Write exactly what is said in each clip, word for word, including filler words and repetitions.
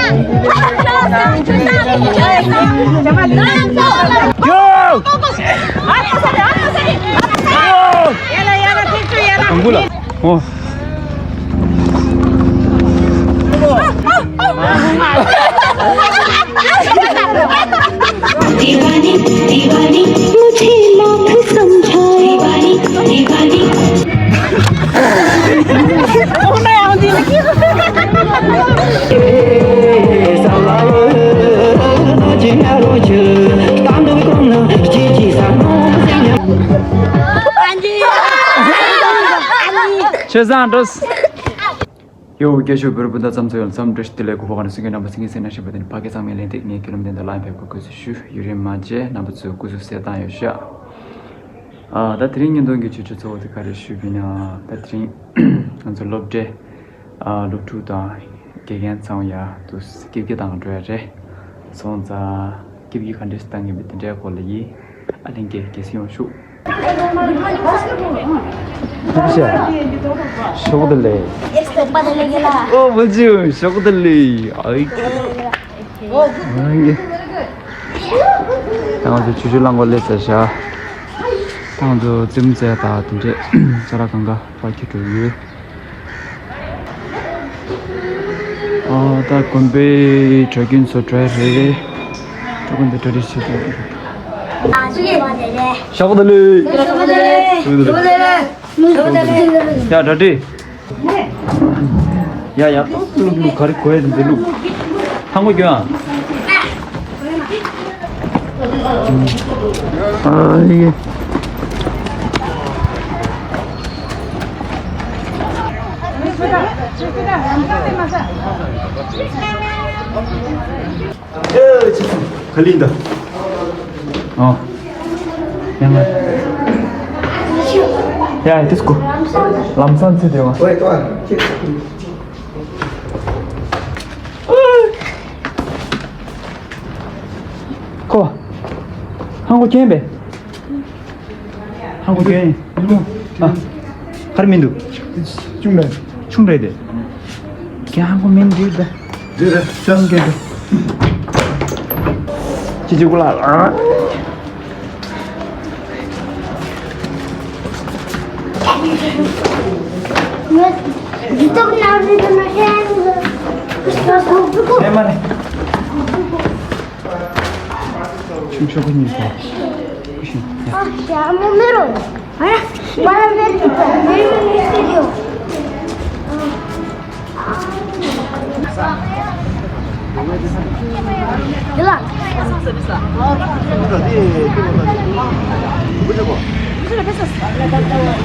ཡོ། ཡོ། དང་པོ་ལ། ཨོ། दीवानी दीवानी मुझे लाख समझाए दीवानी दीवानी ཆོས་བཟང་འགྲོ། ཡོ། རྒྱ་ཤོད་བོད་རིགས་སྤུན་ཟླ་ཚང་མ་ཚོ་ཡོངས་ལ་འཚམས་འདྲི་ཞུ། དེ་ལས་གུས་པ་གང་ནས་གསུང་མཁན་རྣམ་པ་སེང་གེ་སེང་ན་ཞེས་པ་དེ་ནི་ཕ་སྐད་གཙང་མའི་གླེང་སྟེགས། ངས་མཁན་རིན་པོ་ཆེ་དང་ལ་ཡང་ཕེབས་པ་གུས་བསུ་ཞུ། ཡུན་རིང་མ་མཇལ། རྣམ་པ་ཚོས་སྐུ་གཟུགས་གསལ་ཐང་ཡོད་ཤག་ཨ། ད་དེ་རིང་བརྙན་ཐུང་གི་ཆོས་ཆོས་གཙོ་བོ་དེ་ག་རེ་ཞུས་པ་ཡིན་ན། ད་དེ་རིང་ང་ཚོ་སློབ་གྲྭའི་ཨ་སློབ་ཕྲུག་དང་དགེ་རྒན་ཚང་མ་ཡར་དུ་སྐྱིད་སྐྱིད་དང་འགྲོ་ཡ་རེད། སོང་ཙང་སྐྱིད་སྐྱིད་ག་འདྲས་བཏང་གི་མེད་དེ་འདྲའི་སྐོར་ལ་ཡིན། ཨ་ལྷན་རྒྱས་རྒྱལ་སྲིད་ཡོང་ཤུགས། ཤོག་དེ་ལས། ཨོ་བུ་ཇུ་ཤོག་དེ་ལས། ཨའི། ཨའི། ད་ང་ཚོ་ཆུ་ཆུ་རླངས་འཁོར་སླེབས་ཚར་ཤག་ད་ང་ཚོ་རྩེད་མོ་རྩེ་ཡ་དང་དེ་འདྲས་ཅ་ལག་གང་ག་ཕར་འཁྱེར་འགྲོ་ཡོད། ཨ། ད་དགོན་པའི་གྲྭ་རྒན་ཚོ་གྲྭ་རེ་རེ། ད་དགོན་པའི་གྲྭ་རེ་ཞིག་ཞོགས་པ་བདེ་ལེགས། ཞོགས་པ་བདེ་ལེགས། ཞོགས་པ་བདེ་ལེགས། ཡ་གྲྭ་རེ། ཡ་ཡ། བླུག་བླུག་ག་རེ་གོ་ཡ་འདི་བླུག་ཧང་གོ་གྱོན་ཨ། ཨ་ཡེ། ཁ་ལིན་ད། ཨོ། ཡང་ང་། ཡ་ཡ་དིས་ཀོ། ལམ་སང་ཚེ་དེ་བ། ཁོ། ཧང་གོ་ཁྱེན་པས། ཧང་གོ་ཁྱེན། ཨ། གར་མིན་འདུག་ཆུང་རེད། ཆུང་རེད་དེ། ཁྱེད་ཧང་གོ་མིན་འདུག་ད། འདི་རེད་ཤང་གེ་འདུག་ཅི་ཅི་གུ་ལ། ཨ། ཨེ་མ་རེད། ཆུང་ཆུང་གཉིས་ཀ། ཀུ་ཤུ། ཡ། ཨ། ཡ་མོ་མེ་རོ། ཨ། མ་ར་མེ་རོ། མེ་རོ་མེ་རོ། ཡ་ལ།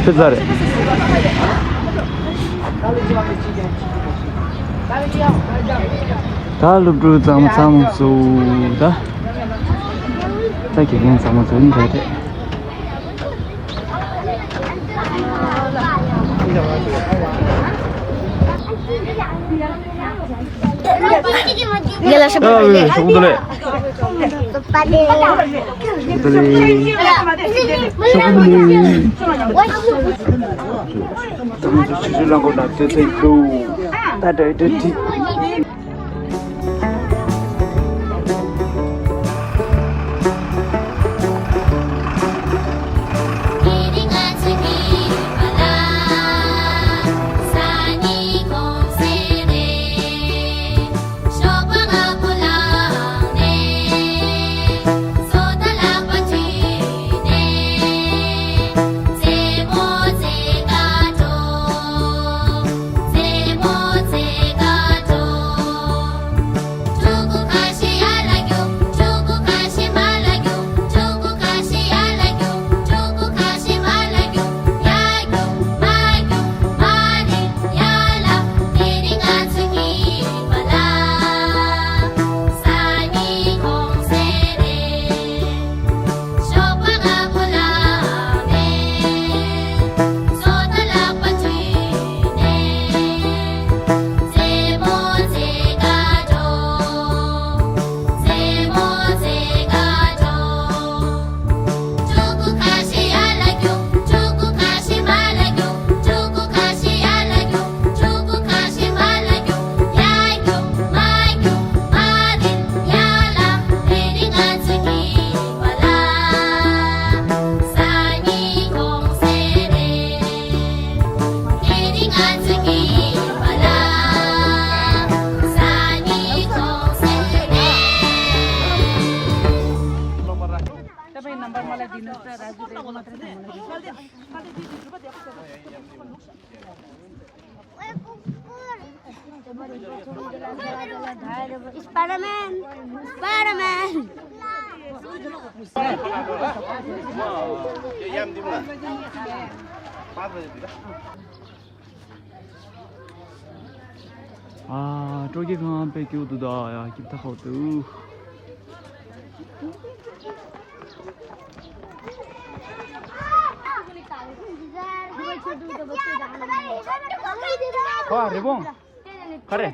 ཕེ་ཛ་རེད། ད་སློབ་ཕྲུག་ཚང་མ་ཚང་མ་ཚུགས་ད། ད་དགེ་རྒན་ཚང་མ་ཚུགས་ནི་རེད་དེ། ཡ་ལ་ཤ་པ་ལ། ཤོག་དུ་ལེ། ཤོག་དུ་ལེ། ཤོག་དུ་ལེ། ད་ང་ཚོ་ཆུ་ཆུ་རླངས་འཁོར་ནང་ལྟོས་ཚེ་འདུག་ད་འདྲ་འདྲ་འདྲི། Spider-Man! Spider-Man! ཨ། སྤྲོ་སྐྱིད་ཁང་དཔེ་སྐྱིད་པོ་འདུག་ད་ཡ། སྐྱིད་པོ་ད་ཁག་འདུག་ཁ་རི་བོང་། ཁ་རེ།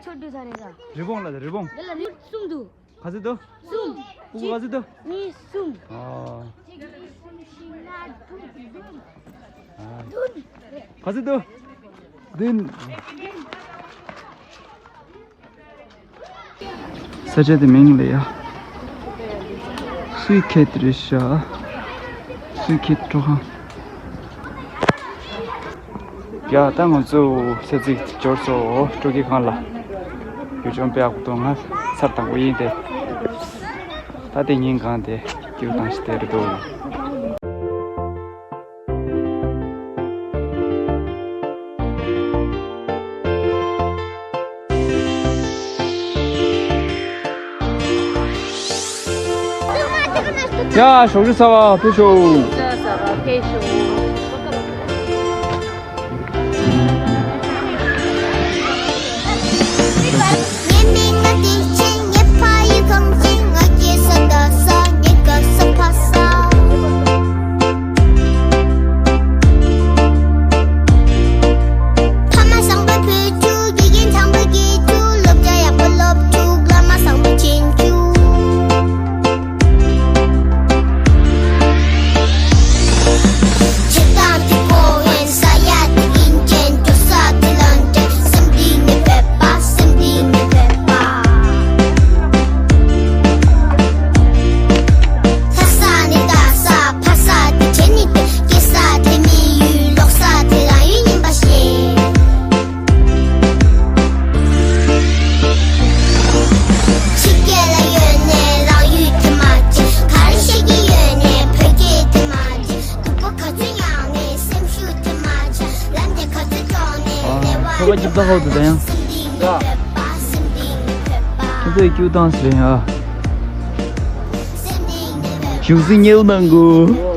རི་བོང་ལ་རི་བོང་། གསུམ་འདུག་ག་ཚོད་འདུག་གསུམ། སྤུ་གུ་ག་ཚོད་འདུག་གཉིས། གསུམ། ཨ། ག་ཚོད་འདུག་བདུན། ས་ཆ་དེ་མིང་ལ་ཡ། སུའི་ཁེད་རེད་ཤག་སུའི་ཁེད་སྤྲོ་ཁང་། ཡ། ད་ང་ཚོ་ས་ཚིགས་འབྱོར་སོང་། སྤྲོ་སྐྱིད་ཁང་ལ། ཡུལ་ལྗོངས་དཔེ་ཡག་པོ་འདུག་ང་ཚར་དང་པོ་ཡིན་ཏེ། ད་དེ་ཉིན་གང་དེ་སྐྱིད་པོ་དང་ཞིག་དེ་རེད་འདུག་ཡ། ཞོགས་ཇ་ཚ་བ་ཕེབས་ཤོག་ཇ་ཚ་བ་ཕེབས་ཤོག་ཁྱོད་ཀྱི་ད་ཧོ་དུ་ད་ཡང་། ཁྱོད་ཚོས་ཀྱུ་ཏང་སི་རེད་ཨ། བཞུགས་སི་ཉེའུ་ནང་གུ།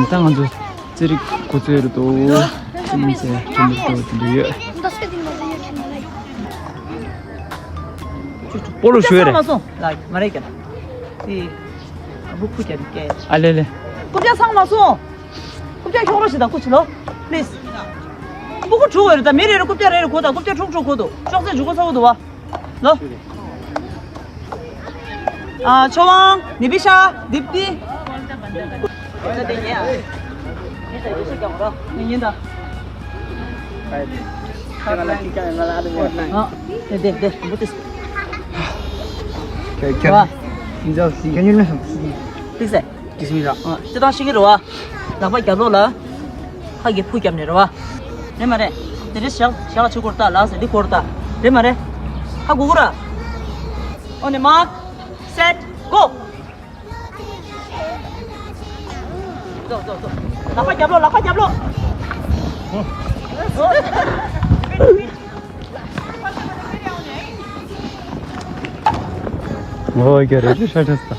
ད་ང་ཚོ་རྩེད་རིགས་འགོ་ཚུགས་རེད་འདུག་སྤྱི་མོ་ཚེ་ཁྲོམ་དུ་འགྲོ་དེ་འདྲ་ཡོད། སྤོ་ལོ་ཞུ་ཡ་རེད། རྐུབ་བཀྱག་སངས་མ་སོང་། ལགས་མ་རེད་ཀྱང་། དེ་སྤུ་གུ་རྒྱབ་ཀྱི། ཨ་ལེ་ལེ། རྐུབ་བཀྱག་སངས་མ་སོང་། རྐུབ་བཀྱག་ཤོག་རོ་ཞིག་དང་སྐུ་ཆུ་ལོ། པི་ལིས། སྤུ་གུ་དྲུག་ཡོད་རེད་ད། མི་རེ་རེ་རྐུབ་བཀྱག་རེ་རེ་དགོས་དང་། རྐུབ་བཀྱག་དྲུག་དྲུག་དགོས་འདུག་ཅོག་ཙེ་འཇུག་གོ་ཚ་བོ་འདུག་བ། ལོ། ཨ། ཆོ་ཝང་། ནི་བི་ཤ། དིབ་ཏི། ཉིན་ད། ཨ། དེ་དེ་དེ་བུ་དེ། Can you, can you listen? དེ་ཟེར། དེ་སུ་ཡིན་ར། ཨ། དེ་དང་ཤེས་ཀྱི་རེད་བ། ལག་པ་རྒྱབ་ལོགས་ལ། ཁ་གི་ཕུ་རྒྱབ་ནས་རེད་བ། རེད་མ་རེད། དེ་རེད་ཞག་ཞག་ལ་ཆུ་འཁོར་ད་ལགས་ཟེར་འདི་འཁོར་ད། རེད་མ་རེད། ཧ་གོ་གི་ར། On your mark, set, go. ཛོ་ཛོ་ཛོ། ལག་པ་རྒྱབ་ལོགས། ལག་པ་རྒྱབ་ལོགས། ཨོ་ཡ། རེད་ཤ་ཤ་ས།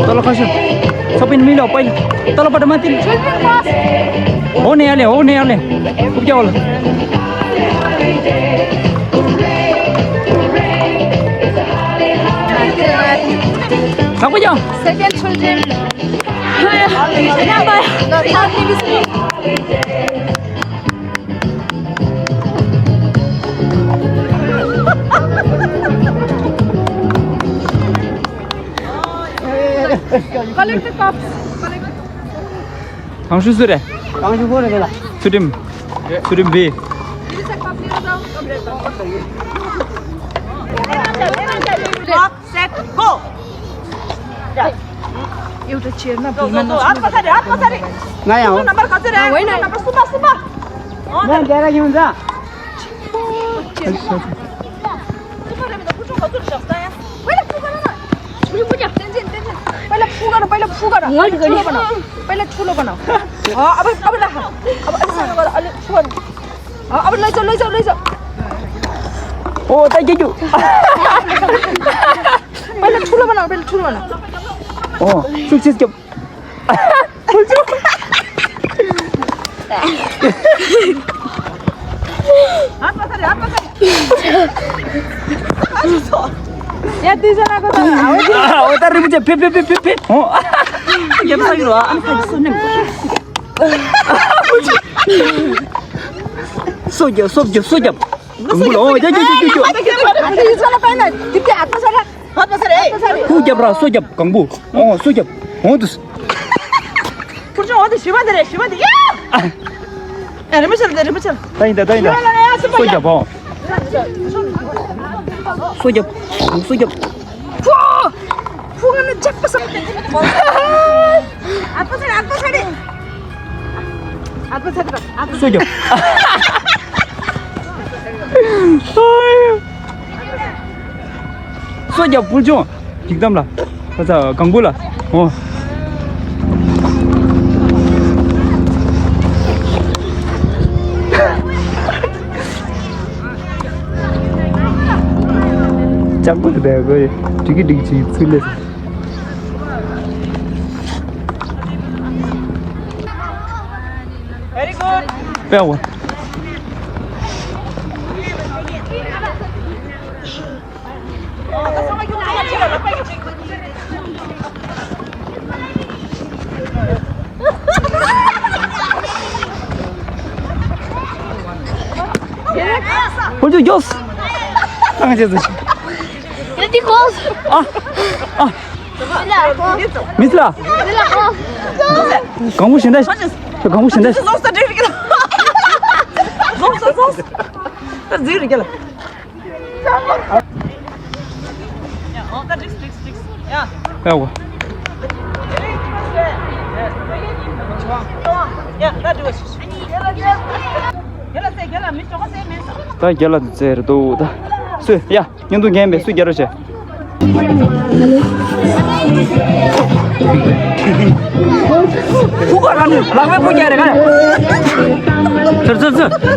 तल खस्यो। सबै मिलो पहिला। तलबाट माथि। हो नै हाले, हो नै हाले। उक्या होला। Second children. Collect the cups. Collect. གང་ཞུ་སུ་རེད། གང་ཞུ་ཁོ་རེད་ལ། ཚུལ་ཁྲིམས། ཚུལ་ཁྲིམས་བི། Set, go. एउटा चेयरमा भिमा नसुल्नु। हात पछाडि, हात पछाडि। ང་ཡང་། नम्बर कति रे? होइन। नम्बर सुब्बा, सुब्बा। ང་डेरा हिउँ जा। सुब्बा रे, त कुचो कति सक्छ या? पहिला फुका न। पहिला फुका न, पहिला फुका न। पहिला ठुलो बना। अँ, अब, अब राख। अब अलि सानो गर, अलि ठुलो। अँ, अब लैजाऊ, लैजाऊ, लैजाऊ। ओ, thank you। पहिला ठुलो बनाऊ, पहिला ठुलो बनाऊ। अँ, success क्या? हात पछाडि, हात पछाडि। या दुईजनाको त हो। ओ, त रिपुचे, फे, फे, फे, फे, फे। हो। के पो साइड हो? अनि खाइ सुन्ने। सोध्यो, सोध्यो, सोध्यो। बुलो, ओ, जा, जा, जा, जा, जा। अन्त यो चला पाएन। तिमीले हात पछाडि। हात पछाडि, ए। सोध्यो, ब्रा, सोध्यो, गङ्बु। अँ, सोध्यो। हो, दुस। पुर्चो, हो, दुस, शिवा दे रे, शिवा दे। या! ए, रिमुचल दे, रिमुचल। दाइन दा, दाइन दा। शिवा दे रे, या, शिवा दे। सोध्यो, हो। सोध्यो, सोध्यो। फु! फु, गन जप्प स। हात पछाडि, हात पछाडि। हात पछाडि, हात पछाडि। सोध्यो। སོ་རྒྱབ་ཕུལ་བྱུང་། འཇིགས་གཏམ་ལ། ཁ་ཚ་གང་བུ་ལ། འོ། ལྕགས་པོ་དེ་དག་གོ་ཡི། འགྲིག་གི་འགྲིག་ཅིག་ཚུལ་ལས། Very good. པའོ། ཕུལ་བྱུང་མགྱོགས། ཨང་ཅེ་ཟེར། Pretty close. ཨ། ཨ། མི་ཚེ་ལ། མི་ཚེ་ལ། གང་བུ་ཞིག་འདྲ། གང་བུ་ཞིག་འདྲ། ཟོག་ས་འདྲ་རིག་ལ། ཟོག་ས་ཟོག་ས། ད་འཛིན་རིག་ལ། ཡ། ཨོ་ད་འགྲིགས་འགྲིགས་འགྲིགས། ཡ། ཡ་འོ། ཡ་ད་འགྲིགས། ཡ་ལ་ཟེར་རྒན་ལ་མི་གྲོགས་ཟེར་མེད་ས། ད་རྒན་ལ་ཟེར་འདུག་ད། སུ་ཡ། བརྙན་ཐུང་རྒན་པས་སུ་རྒྱ་རོ་བྱས། ཕུ་ག་རང་ནས་ལག་པས་ཕུ་རྒྱག་རེད་ག། ཚར་ཚར་ཚར།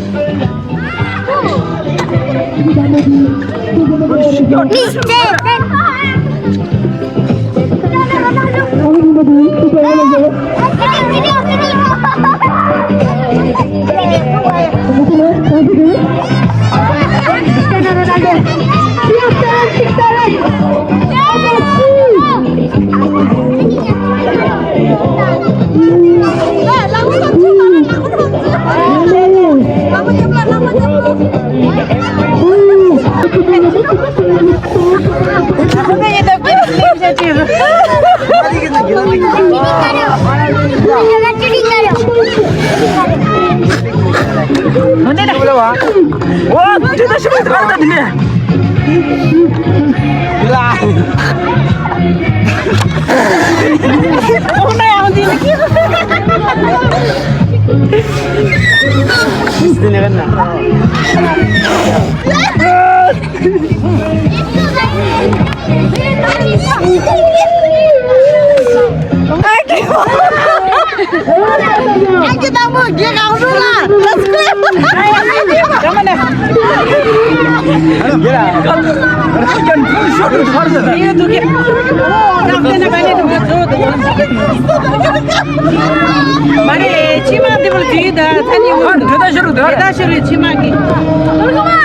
མ་རེད། ཕྱི་མ་འདི་བར་དུས་ད་ཐ་ནི་འོང་། ཨ་འདྲེ་ད་ཤོར་འདུག་འདྲེ་ད་ཤོར་རེད། ཕྱི་མ་གི།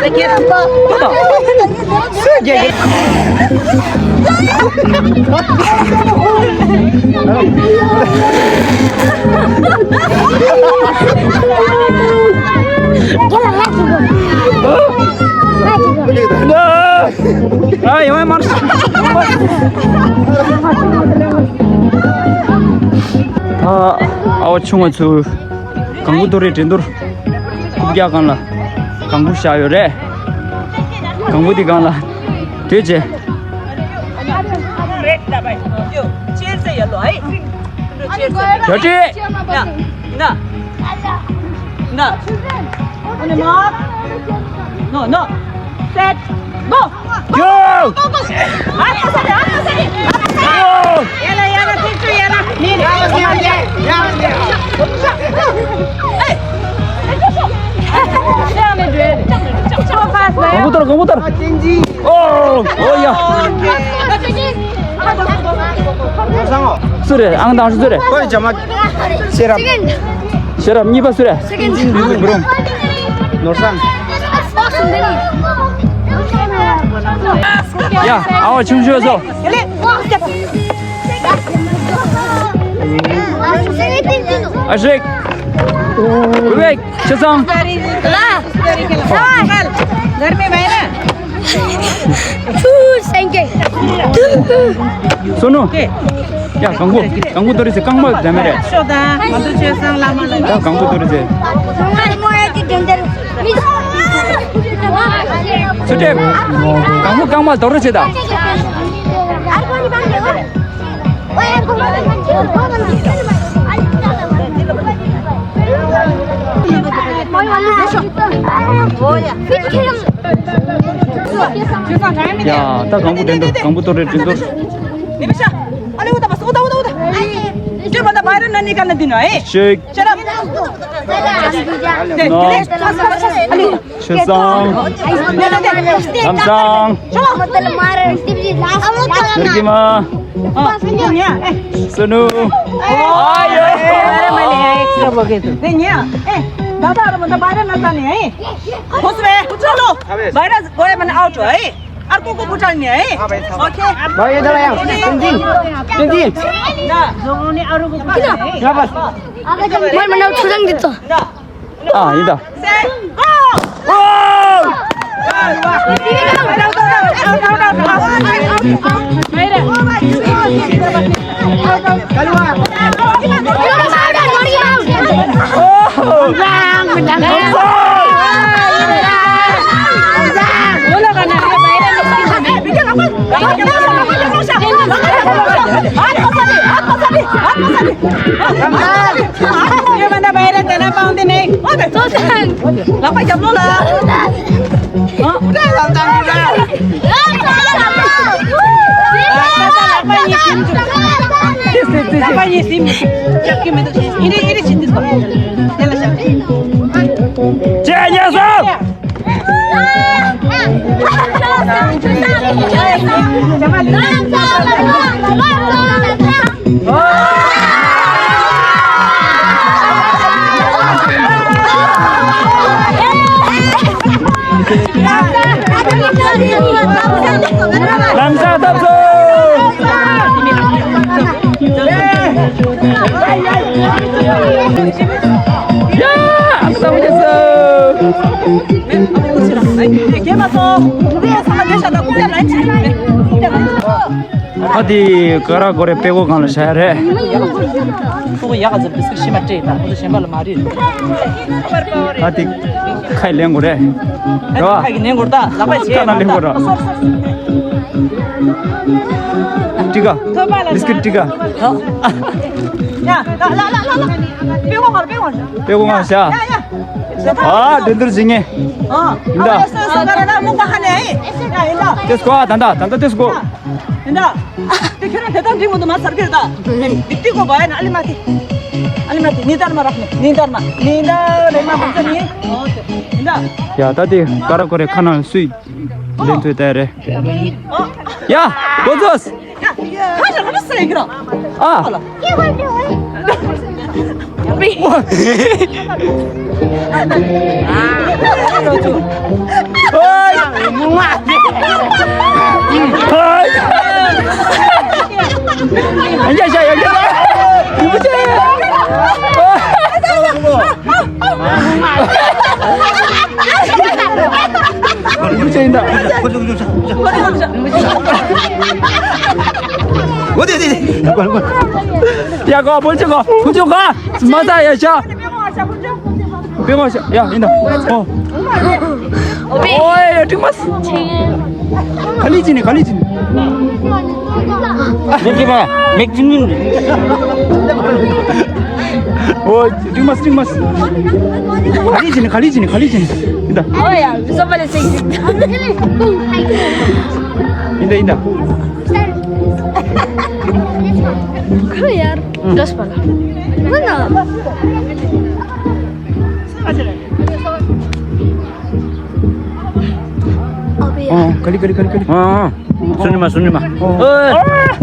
ད་སྐད། སུ་རྒྱག་གི། ཨ་ཡོང་ཡ་མར། ཨ་ཨ་བ་ཆུང་བ་ཚོ། གང་པོ་དོ་རེད། འགྲན་བསྡུར་རྐུབ་བཀྱག་སྒང་ལ་གང་པོ་བཞག་ཡོད་རེད། གང་པོ་དེ་སྒང་ལ་དེ་བྱས། རྒྱ་ཁྲི། ན། ན། ནོ་ནོ། སེཊ། གོ། གོ། གོ། གོ། གོ། ཨ་ནི་ས་ནི། ཨ་ནི་ས་ནི། ཡ་ལ་ཡ་ལ། ཐེངས་གཅིག་ཡ་ལ། མི་རེ། གོང་བུ་དར། གོང་བུ་དར། ཨོ། ཨོ་ཡ། སུ་རེད། ཨང་དང་སུ་རེད། ཤེས་རབ། ཤེས་རབ། གཉིས་པ་སུ་རེད། བུ་རུང་། ནོར་བཟང་། ཡ། ཨ་བ་ཆུང་ཤོས་ཚོ། ཨ་ཤེག་བི་བེག་ཆེ་ཚང་། སོ་ནུ། ཡ། གང་པོ། གང་པོ་དོ་རི་ཟེར། རྐང་པ་འདྲ་མེད་རེད། ཤོག་དང་ང་ཚོ་ཆོས་བཟང་བླ་མ་ལ། ཡ། གང་པོ་དོ་རི་ཟེར། ཚུ་ཏྲེ། གང་པོ་རྐང་པ་དོ་རི་ཟེར་ད། ཡ། ད་གང་པོ་འགྲན་བསྡུར། གང་པོ་དོ་རི་འགྲན་བསྡུར། ནི་མི་ཤ། ཨ་ལེ། འུ་ད་པ་སོ། འུ་ད། འུ་ད། འུ་ད། ཅེ་མ་ད་བའི་ར་ན་ནི་ཀ་ན་དི་ན་ཨེ། ཤེག་ཤ་ར། ནོ། ཨ་ལེ། ཆོས་བཟང་། ལམ་བཟང་། ནོར་གྱི་མ། སུ་ནུ། ཨ་ཡོ། ཨ་ར་མ་ལེ། ཨ་ཡེ་ཁ་བོ་གེ་དུ། དེ་ཉ། ཨེ། ད་ད་ར་མ་ད་བའི་ར་ན་ད་ནི་ཨེ། ཁོ་སུ་བེ། ཁོ་ཚོ་ལོ། བའི་ར་གོ་ཡ་མ་ན་ཨའུ་ཊི་ཨེ། ཨར་ཀོ་ཀོ་ཕུ་ཊ་ནི་ཨེ། ཨོ་ཁེ། བའི་ར་ད་ལ་ཡང་། ཏིང་ཏིང་། ཏིང་ཏིང་། ན། ཟོ་ནི་ཨ་རུ་གོ་ཕུ་ཊ་ནི་ཨེ། ཡ་པ། མ་མ་ན་ཆུ་ལང་དི་ཏོ། ཨ། ཡིན་ད། ལམ་སང་ཐོབ་སོང་། ཡ། ཨ་ཙི། ཨ་ཙི། ཨ་དེ་ཀ་ར་གོ་རེ་པེ་གོ་གང་ལ་བྱ་ཡ་རེད། ཕྲུ་གུ་ཡག་ག་ཟེར་པི་སི་ཤི་མ་སྤྲད་ད། ཁོ་ཚོ་གཞན་པ་ལ་མ་རེད། ཨ་དེ་ཁའི་ལེན་གོ་རེད། རེད་བ། ཁ་གི་ལེན་གོ་རེད་ད། ལག་པ་བྱས་ཁ་ན་ལེན་གོ་རེད། ཊི་ཀ། ཐོབ་པ་ལ་བི་སི་ཀིཊ་ཊི་ཀ། ཡ། ལ་ལ་ལ་ལ་ལ། པེ་གོ་ང་པེ་གོ་ང་། པེ་གོ་ང་ཤ། ཡ་ཡ། ཨ་འགྲན་བསྡུར་བྱེད་ངེས། ཨ། ཡིན་ད། ཨ་ཡ་སོ་སོ་ག་རེ་ན་མུ་ག་ཧ་ནེ་ཨི། ཡ་ཡིན་ད། ཏེས་གོ་ཨ་ད་ད་ད་ད་ཏེས་གོ། ཡིན་ད། དེ་ཁྱོད་རང་དེ་ལྟར་འགྲིག་མི་འདུག་མ་ཚར་གི་རེད་ད། འདི་ཏི་གོ་བ་ཡ་ན་ཨ་ལི་མ་ཏི། ཨ་ལི་མ་ཏི་ནི་དར་མ་རག་ནི་ནི་དར་མ་ནི་དར་རེ་མ་བུ་ཚ་ནི། ཡིན་ད། ཡ་ད་དེ་ཀ་ར་ཀོ་རེ་ཁ་ནང་སུས་ལེན་ཐུབ་ད་རེད། ཡ་གོ་ཚོས། ཁ་ཤ་ཁ་ཤ་ཟེར་གི་ར། ཨ། ཡ་གོ་བོ་ཅི་གོ་བོ་ཅི་གོ་མ་ད་ཡ་ཤ། པེ་ཀོ་ཤ་ཡ་ཡིན་ད། ཨོ། ཨོ་ཡ་ཀྲིག་མས། ག་ལི་ཅི་ནི་ག་ལི་ཅི་ནི། མིག་ཅི་མ་མིག་ཅི་ནི། ཨོ་ཀྲིག་མས་ཀྲིག་མས། ག་ལི་ཅི་ནི་ག་ལི་ཅི་ནི་ག་ལི་ཅི་ནི། ཡིན་ད། ཨོ་ཡ་བཟོ་པ་ལ་སེང་ཅི། ཡིན་ད་ཡིན་ད། ཁུ་ཡར། འདྲ་སྤ་ལ། ཁུ་ན། ཨ། ག་ལི་ག་ལི་ག་ལི་ག་ལི། ཨ། སུ་ནི་མ་སུ་ནི་མ། ཨ།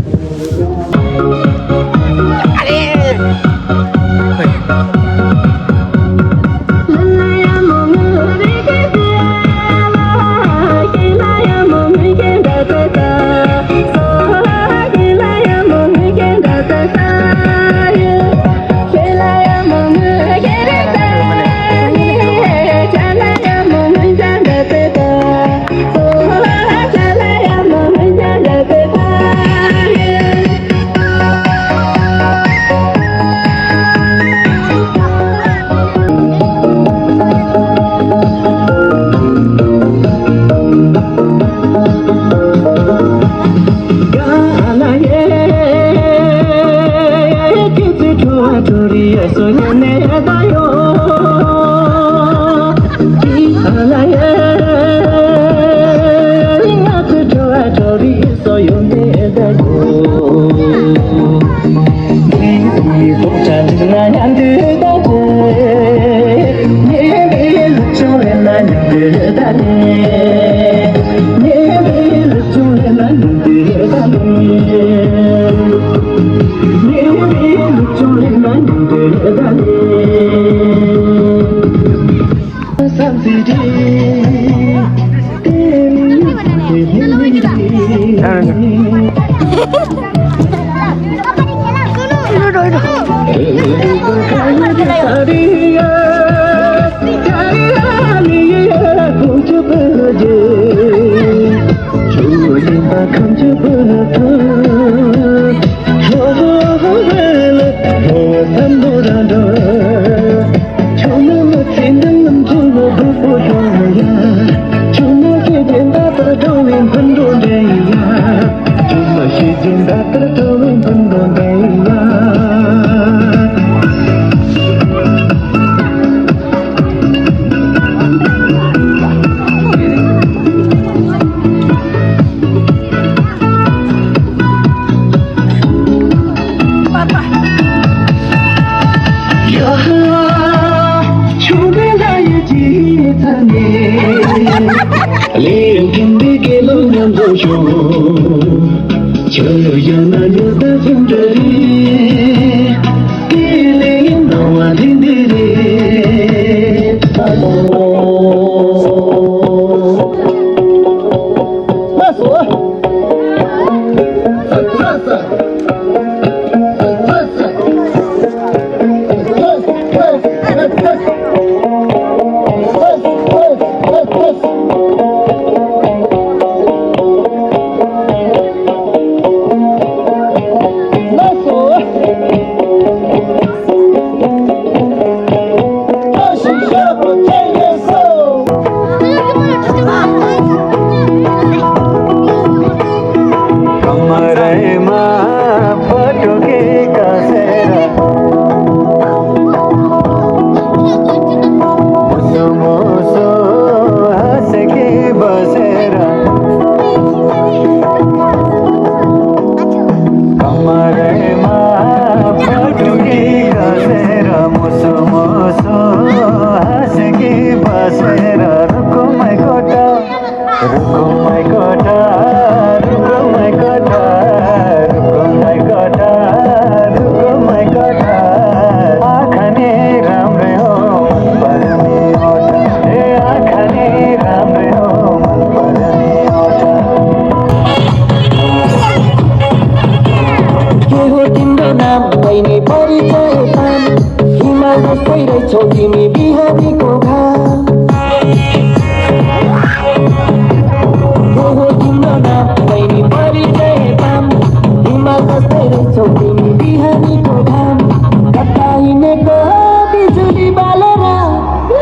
बिजुली बालेर,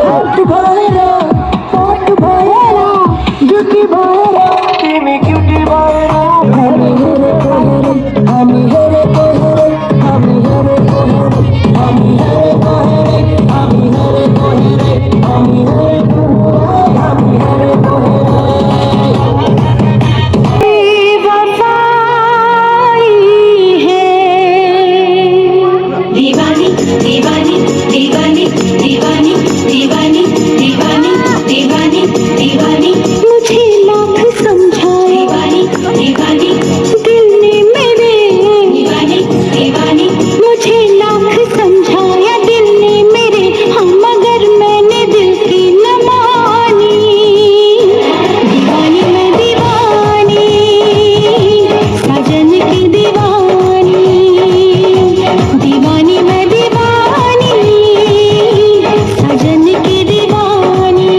हात भएर, पट भएर, जुटी भएर, तिमी क्युटी भएर। हामी हेरेको हेरै, हामी हेरेको हेरै, हामी हेरेको हेरै, हामी हेरेको हेरै, हामी हेरेको हेरै, हामी हेरेको हेरै। बेवफाई है। दीवानी, दीवानी, दीवानी, दीवानी, दीवानी, दीवानी, दीवानी, दीवानी। मुझे लाख समझाए, दीवानी, दीवानी, दिल ने मेरे, दीवानी, दीवानी, मुझे लाख समझाया दिल ने मेरे, हाँ, मगर मैंने दिल की न मानी। दीवानी मैं दीवानी, साजन की दीवानी। दीवानी मैं दीवानी, साजन की दीवानी।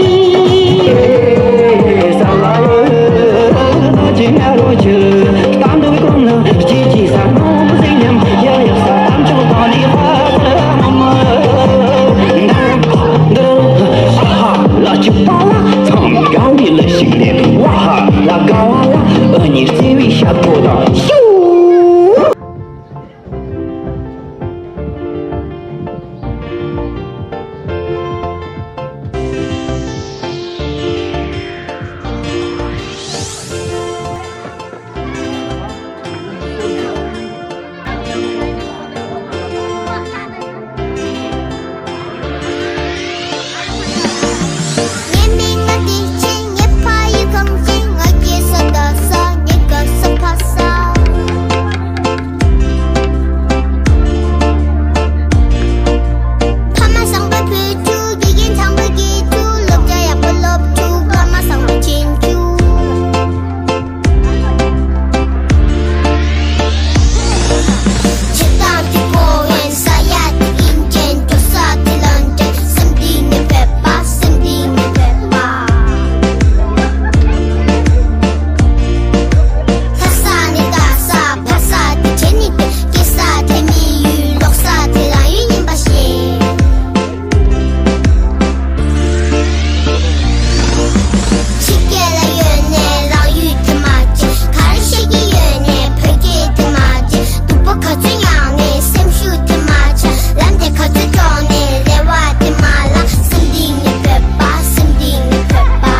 ཕྱི་རྒྱལ་ལ་ཡོད་ནས་རང་ཡུལ་དེ་མ་བརྗེད། ག་རེ་བཤད་ཀྱི་ཡོད་ནས་བོད་སྐད་དེ་མ་བརྗེད། སྡུག་པོ་ག་ཚོད་མྱངས་ནས་སེམས་ཤུགས་དེ་མ་ཆག་ལམ་དེ་ག་ཚོད་འགྲོ་ནས་རེ་བ་དེ་མ་བརླག་སེམས་གཏིང་ནས་བོད་པ། སེམས་གཏིང་ནས་བོད་པ།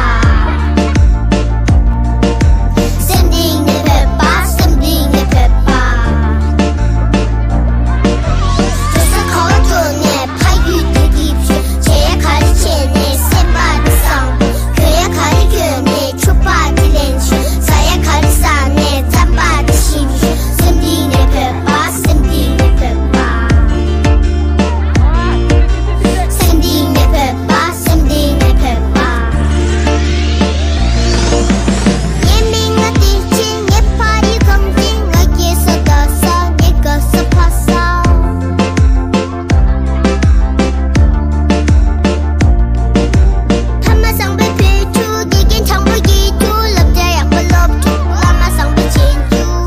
སེམས་གཏིང་ནས་བོད་པ། སེམས་གཏིང་ནས་བོད་པ། འགྲོ་ས་ག་བ་འགྲོ་ནས་ཕ་ཡུལ་དེ་སྐྱིད་ཤོས། བྱེད་ཡ་ག་རེ་བྱས་ནས་སེམས་པ་དེ་བཟང་པོ། གྱོན་ཡ་ག་རེ་གྱོན་ནས་ཕྱུ་པ་དེ་ལེན་ཤོས། ཟ་ཡ་ག་རེ་ཟ་ནས་རྩམ་པ་དེ་ཞིམ་ཤོས། སེམས་གཏིང་ནས་བོད་པ། སེམས་གཏིང་ནས་བོད་པ། སེམས་གཏིང་ནས་བོད་པ། སེམས་གཏིང་ནས་བོད་པ། ངའི་མིང་ང་བདེ་ཆེན། ངའི་ཕ་ཡུལ་གངས་ཅན། ང་སྐྱེས་ས་རྡ་ས། ངའི་དགའ་ས་ཕ་ས། ཕ་མ་བཟང་པོའི་བུ་ཕྲུག་དགེ་རྒན་དྲང་པོ་དགེ་ཕྲུག་སློབ་གྲྭ་ཡག་པོ་སློབ་ཕྲུག་བླ་མ་བཟང་པོའི་རྗེས་འཇུག་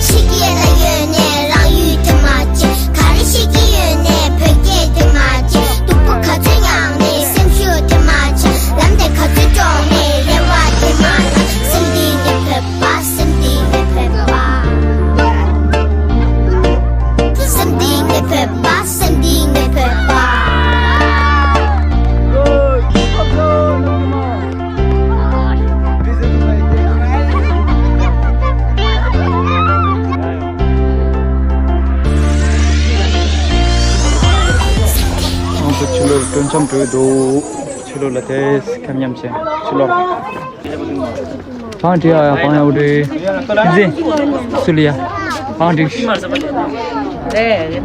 ཕྱི་རྒྱལ་ལ་ཡོད་ནས་རང་ཡུལ་དེ་མ་བརྗེད། ག་རེ་བཤད་ཀྱི་ཡོད་ནས་བོད་སྐད་དེ་མ་བརྗེད། སྡུག་པོ་ག་ཚོད་མྱངས་ནས་སེམས་ཤུགས་དེ་མ་ཆག་ལམ་དེ་ག་ཚོད་འགྲོ་ནས་རེ་བ་དེ་མ་བརླག་སེམས་གཏིང་ནས་བོད་པ། སེམས་གཏིང་ནས་བོད་པ། སེམས་གཏིང་ནས་བོད་པ། སེམས་གཏིང་ནས་བོད་པ། ང་ཚོ་ཕྱི་ལོགས་སྤྲོ་འཆམ་འགྲོ་ཡི་འདུག་ཕྱི་ལོགས་ལ་དེ་ཁམ་ཉམས་ཆེ་ཕྱི་ལོགས། ཕང་ཁྲི་ཡ་ཕང་ཡ་འུ་ཏི་ཟི་སུ་ལི་ཡ་ཕང་ཁྲི། ཨ་ནི་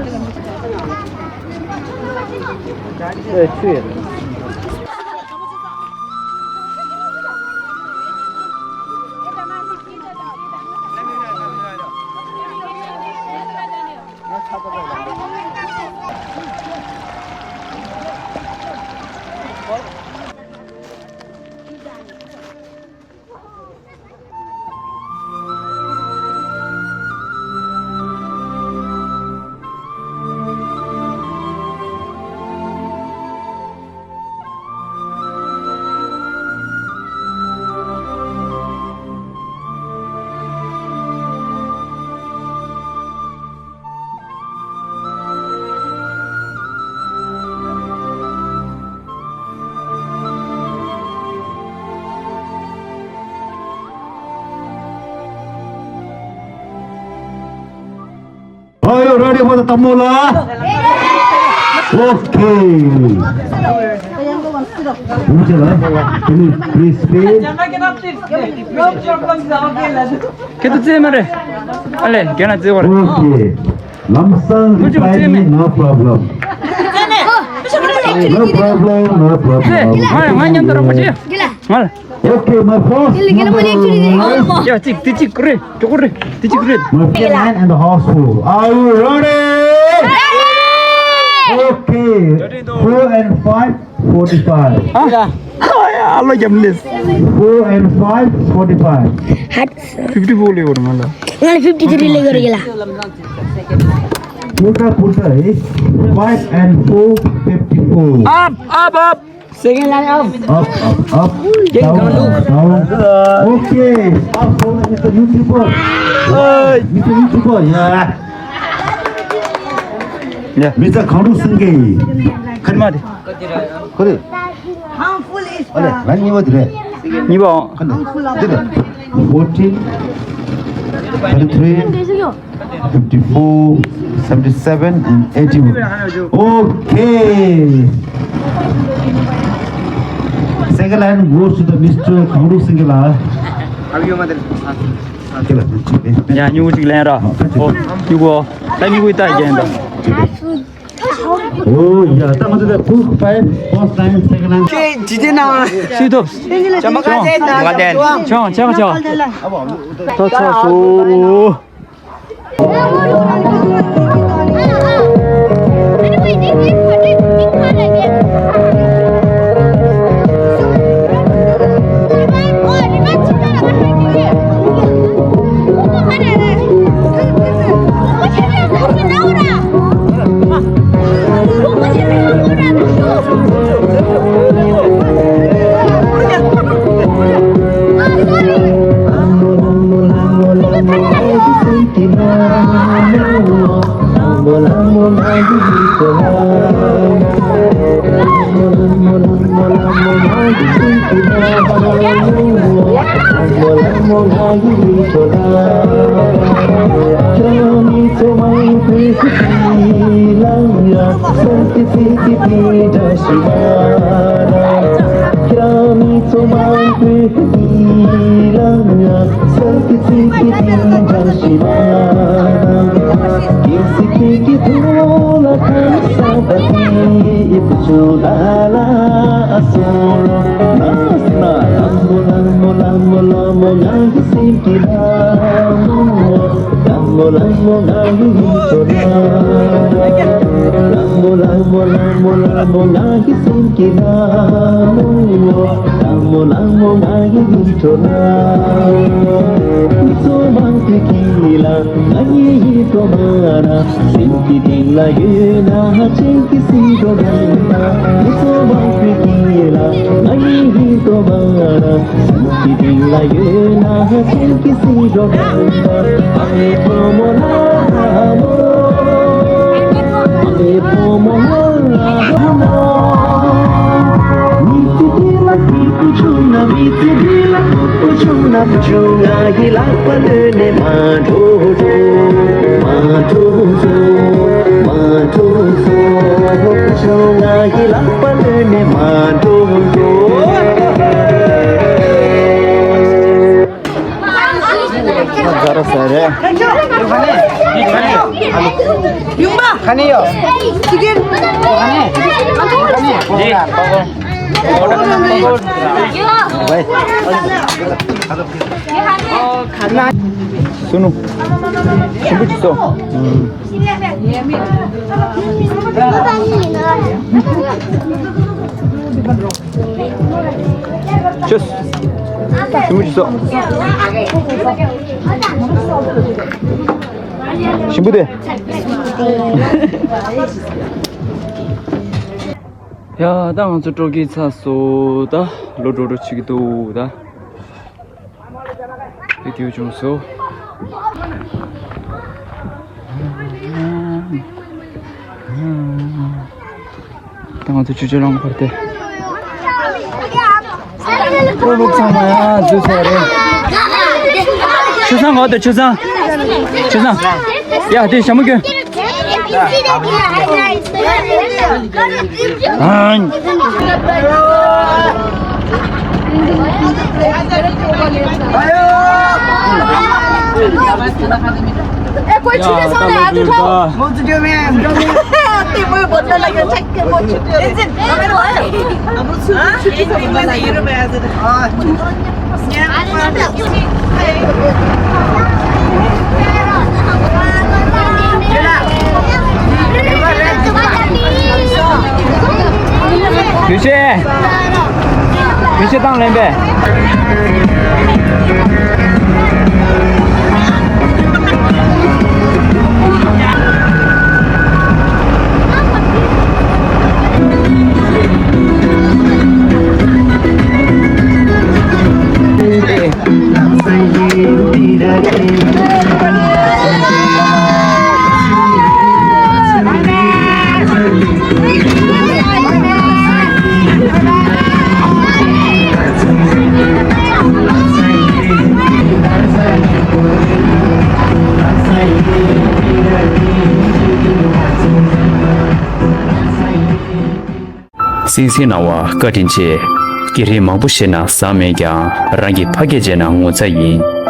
ད་ ཨེ་ཆུ་ཡོད། Are you ready for the tamula? Okay. Can you please speak? ཁྱེད་ཚོ་རྩེད་མ་རེད། ཨ་ལས་རྒན་ལགས་རྩེ་བར། Okay. Lamsang reply me, no problem. No problem, no problem. ང་ང་མཉམ་དུ་རོགས་པ་བྱེད། ང་ལ། Okay, my first number. ཡ་གཅིག་དེ་གཅིག་རེད། གྲོགས་རེད། དེ་གཅིག་རེད། My friend and the house full. Are you ready? Okay. Four and five, forty-five. ཨ་ཡ་ཨ་ལོ་རྒྱབ་ལེས། Four and five, forty-five. Fifty four ལས་བར་ང་ལ། ང་ལ་fifty three ལས་ཡོད་རེད་ལ། Put up, put up, eh? Five and four, fifty four. Up, up, up. Second line up. Up, up, up. Down, down. Okay. Up for Mister YouTuber. Hey. Mister YouTuber, yeah. Yeah. Mister Kangdu Singh. ཁ་མ་དེ། ཁོ་རེ། ཨ་ལས་ང་གཉིས་པ་དེ་རེད། གཉིས་པ། ཁ་ནས་དེ་རེད། Fourteen, thirty-three, fifty-four, seventy-seven and eighty-one. Okay. Second line goes to the Mister Kangdu Singh ལགས། ཡ་སྨྱུ་གུ་གཅིག་ལེན་ར། ཨོ་སྨྱུ་གུ། ད་སྨྱུ་གུ་ཡི་ད་རྒྱན་དང་། Oh, yeah, that was the four, five, first line, second line. ཁྱེད་ཇི་ལྟར་ན། སུས་ཐོབ། ཇ་མ་ག་དེ་ན། ཆང་ཆང་ཆང་། ཐོབ་ཐོབ་སོ། ཡུམ་པ། ཁ་ནས་ཡོད། ཅི་གིན། ཁ་ནས། སུ་ནུ། ཞིམ་པོ་ཅིག་སོ། ཅོས། ཞིམ་པོ་ཅིག་སོ། ཞིམ་པོ་དེ། ཡ། ད་ང་ཚོ་སྤྲོ་སྐྱིད་ཚར་སོང་། ད་ལོ་འགྲོ་འགྲོ་བྱེད་ཀྱི་འདུག་ད་དེ་དེའུ་བྱུང་སོང་། ད་ང་ཚོ་ཆུ་ཆུ་ལང་བར་དེ། ཨོ་ལོ། ཚང་མ་ཡ་འཛུལ་ཚར་རེད། ཆུ་སྲང་གོ་དེ་ཆུ་སྲང་། ཆུ་སྲང་། ཡ་དེ་ཞྭ་མོ་གྱོན། ཨ། ཨེ་ཁོའི་ཆུ་ཚོད་སོང་ནས་ཨ་ཐུ་ཐོ། དེ་མོའི་བོད་ལ་ཡོད་ཆག་གི་མོ་ཆུ་ཚོད། ཨ་མོ་ཆུ་ཚོད་ཆུ་ཚོད་ཡོད་རེད་མེད་ཨ་ཟེར། ཡུས་ཤེ། ཡུས་ཤེ་དང་ལེན་པས། སིང་སིང་སྣང་བ་བཀའ་དྲིན་ཆེ། དགེ་རིགས་མང་པོ་ཤེས་ན་བཟང་མེད་ཀྱང་། རང་གི་ཕ་སྐད་བརྗེད་ན་ངོ་ཚ་ཡིན།